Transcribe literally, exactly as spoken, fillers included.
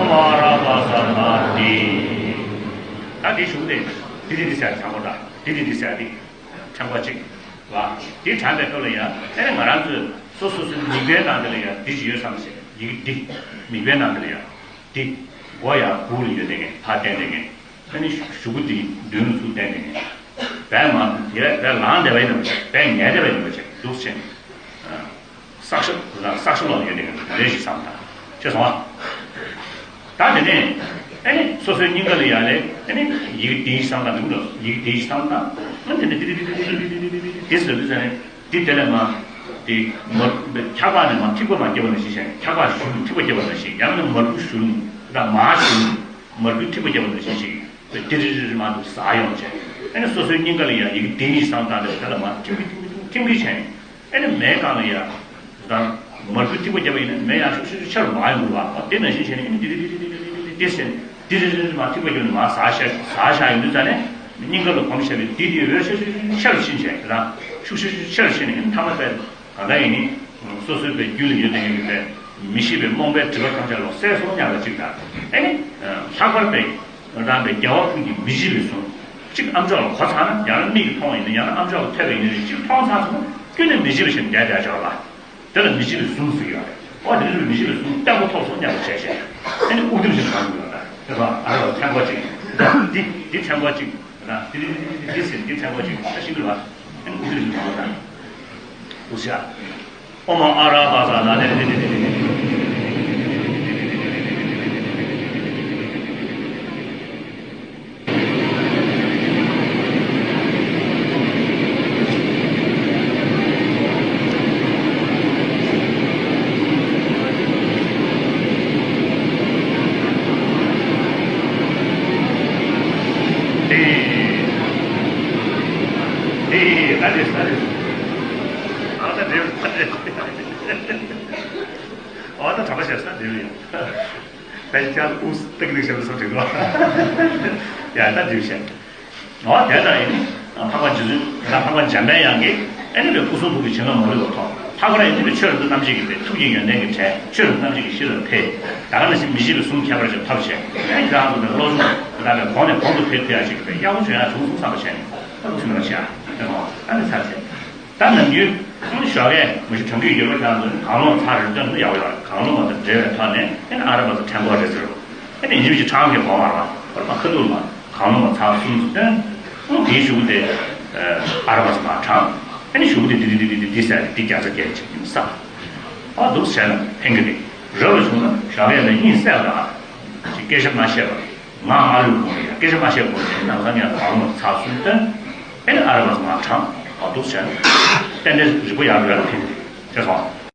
མ་ར་བ་ས་ན་དེ། ད་དེ་ཞུགས་ཏེ་དེ་དེ་དེ་ཟེར་དྲང་པོ་འདྲ། དེ་དེ་དེ་ཟེར་དེ་ཕྲེང་བ་གཅིག་ལ། དེ་དྲངས་པའི་སྐབས་ལ་ཡང་ཨེ་ནི་ང་རང་ཚོས་སོ་སོ་སོའི་མིག་དཔེའི་ནང་དེ་ལ་ཡང་དེ་ཅིག་ཡོད་བསམ་ཞེས། ཡི་གེ་འདི་མིག་དཔེའི་ནང་དེ་ལ་ཡང་དེ་མགོ་ཡང་སྦུག་ལ་ཡོད་དེ་ངས་ཕར་བསྟན་དེ་ངས། ཨ་ནི་གཞུག་གུ་འདི་མདུན་ལ་ཚུར་བསྟན་ནས་བས་མ་དེ་བས་ལངས་བསྡད་པ་ཡིན་ནམ་བས་ཉལ་བསྡད་པ་ཡིན་ནམ་བྱས་འདུག་ཕྱིན། བསགས་ཤོག་བསགས་ཤོག་ལོག་ཡོད་དེ་ལས་ཞིག་བསམ་དང་ཅེས་སོང་བ། ད་དེ་ནས་ཨ་ནི་སོ་སོའི་སྙིང་ག་ལ་ཡ་ལས་ཨ་ནི་ཡི་གེ་དེ་ཞིག་བསམ་དང་འདུག་ལོ། ཡི་གེ་དེ་ཞིག་བསམ་དང་ཨ་ནི་དེ་ནས་དེ་དེ་དེ་དེ་དེ་ཟེར་དུས་ཙ་ནས་དེ་དེ་ལས་མ་དེ་མ་འཁྱག་པ་ནས་མ་ཐིགས་པ་མ་སྐྱེ་བ་ནང་བཞིན་བྱས། འཁྱག་པ་ཞུ་ཐིགས་པ་སྐྱེ་བ་ནང་བཞིན། ཡང་ན་མར་ཁུ་ཞུ་ད་མ་ཞུ་མར་ཁུ་ཐིགས་པ་སྐྱེ་བ་ནང་བཞིན་ཞིག་དེ་རི་རི་རི་མ་འདུག་ཟ་ཡོང་བྱས། ཨ་ནི་སོ་སོའི་སྙིང་ག་ལ་ཡ་ཡི་གེ་དེ་ཡིས་བསམ་བཏང་སྟེ་དེ་ལ་མ་ཐིམ་གི་ཐིམ་གི་ཐིམ་གི་བྱས། ཨ་ནི་མེའི་སྒང་ལ་ཡ་དང་མར་ཁུ་ཐིགས་པ་བརྒྱབ་པ་ཡིན་ན་མེ་ཡང་ཤུགས་ཤུགས་ཤུགས་ཆེ་རུ་མ་ཡོང་གི་རེད་བ། དེ་ནང་བཞིན་བྱས་ནས་ཨ་ནི་དེ་དེ་དེ་དེ་དེ་དེ་བྱས་ནས་དེ་རི་རི་རི་མ་ཐིགས་པ་བརྒྱབ་ནས་མ་ཟ་བཞག་ཟ་བཞག་ཡོང་དུས་ཙ་ནས་སྙིང་ག་ལ་གོམས་བྱས་པའི་དེ་དེ་འོད་ཤུགས་ཤུགས་ཤུགས་ཆེ་རུ་ཕྱིན་བྱས་དེ་དང་ཤུགས་ཤུགས་ཤུགས་ཆེ་རུ་ཕྱིན་ནས་ཨ་ནི་ཐ་མ་དཔེ། གང་ལྟར་ཡིན་ནི། སོ་སོའི་པའི་རྒྱུད་ལ་ཡོད་དེ་ཡོད་པའི་མི་ཤེས་པའི་རྨོངས་པའི་སྒྲིབ་པ་ཐམས་ཅད་ལོག་སེལ་སོང་སྙམ་པ་གཅིག་དང་། ཨེ་ནི། ལྷག་པར་དུ། རང་པའི་རྒྱལ་བ་ཀུན་གྱི་མི་བརྗེད་པའི་གཟུངས། གཅིག་ཨ་མཆོག་ལ་གོ་ཚར་ན་ཡང་ན་མིག་གིས་མཐོང་ཡིན་ན་ཡང་ན་ཨ་མཆོག་ལ་ཐོས་པ་ཡིན་ན་གཅིག་མཐོང་ཚར་སོང་ན་ཀུན་ནས་མི་བརྗེད་པ་ཞིག་བསྡད་བསྡད་ཆོག་ལ། དེ་ལ་མི་བརྗེད་པའི་གཟུངས་ཟེར་གྱི་ཡོད་རེད། ཨོ་དེ་ལ་མི་བརྗེད་པའི་གཟུངས་བརྟན་པོ་ཐོབ་སོང་སྙམ་པ་བྱས་བྱས། ཨེ་ནི་དབུགས་རིམ་བཞིན་བཏང་གི་ཡོད་རེད། དེ་ལ་ཨ་ར་བ་ཕྲེང་བ་གཅིག་འདི་འདི་ཕྲེང་བ་གཅིག་ད་འདི་འདི་འདི་འདི་ཟེར་འདི་ཕྲེང་བ་གཅིག་ད་ཤིན་ཏུ་ལ། ཨེ་ནི་དབུགས་རིམ་བཞིན་བཏང་བ་དང་། དབུགས་ཤ། ཨོ་མ་ཨ་ར་བ་ས་ན་ནི། ཨེ། ཨེ། ཨ་རེ་ཨ་རེ། ཨ་ད་རེ་ཨ་རེ། ཨ་ད་གྲྭ་པ་བྱས་ས་འདྲེ་ཡོད། དཔལ་ལྡན་ཨུ་སྟག་ལིག་ཞབས་སོགས་བྲིས་འདུག་ཡ་ད་འདྲེ་བྱས། འོ་དེ་ལྟར་ཡིན། འཕགས་པ་རྗེ་བཙུན་དང་འཕགས་པ་འཇམ་དཔལ་དབྱངས་ཀྱིས་ཨེ་ནི་བའི་སྐུ་གསུང་ཐུགས་ཀྱི་བྱིན་རླབས་མ་ལུས་པ་ཐོབ། ལྷག་པར་ཡིན་ནི་བའི་ཆོས་རབ་ཏུ་རྣམ་འབྱེད་ཀྱི་པའི་ཐུགས་ཀྱི་ཡོན་ཏན་གྱི་གྲས་ཆོས་རབ་ཏུ་རྣམ་འབྱེད་ཀྱི་ཤེས་རབ་འཕེལ། ད་ག་ནང་བཞིན་མི་བརྗེད་པའི་གཟུངས་ཁྱད་པར་ཅན་ཐོབ་བྱས། ཨེ་ནི་ཁྱེད་རང་ཚོ་བའི་བློ་སྦྱོང་དེ་དག་པའི་གོང་ནས་གོང་དུ་འཕེལ་ཐུབ་ཡ་ཞིག་གི་པའི་གཡག་པོ་བྱོན་ཡ་བྱུང་སོང་བསམ་པ་བྱས་ནས་ད་ལུགས་སུ་མི་ལ་བྱ་ཨེ་ནི་ཧོ་ཨ་ནི་ཚར་བྱས། ད་ནམ་རྒྱུན་ཞོགས་ཀས་མ་གཞི་དྲང་རྒྱུ་ཡོད་པ་ཁྱེད་རང་ཚོ་ནི་གང་བླངས་ཚར་རེ་སྟོན་དུ་ཡག་པོ་ཡོད་རེད། གང་བླངས་པ་དང་འབྲེལ་བའི་ཐོག་ནས་ཨེ་ནི་ཨ་ར་བ་ཚོ་ཕྲེང་སྐོར་རེ་ཟེར་རོ། ཨེ་ནི་ཡིན་གཅིག་མིན་གཅིག་ཕྲེང་གི་གོ་མ་ར་བར་མ་ཁ་ཐུག་ལ་གང་བླངས་པ་ཚར་གསུམ་ཚོ་སྟོན། ཨང་དེའི་གཞུག་དེ་ཨ་ར་བ་ཚོ་མ་དྲང་། ཨེ་ནི་གཞུག་དེ་དེ་དེ་དེ་དེ་དེ་ཟེར་དེ་བརྒྱ་རྩ་བརྒྱད་ཅིག་ཡིན་ས། ཨ་འདུག་བྱས་ན་ཕན་གི་རེད། རབ་ལ་བྱུང་ན་ཞོགས་ཀས་ལ་གཉིད་སད་ལ་ཅིག་སྐད་ཆ་མ་བཤད་པར། ང་ང་ལུས་གོང་ལ་ཡ་སྐད་ཆ་མ་བཤད་གོང་ལ་ནང་ས་ངས་གང་ལ་ཚགས་ཚུད་སྟོན། ཨེ་ནི་ཨ་ར་བ་ང་དྲང་ཨ་འདུག་བྱས་ན། ཏན་ཏན་རིག་པ་ཡར་འགྲོ་ཡ་ཕན་ཐོགས་སོང་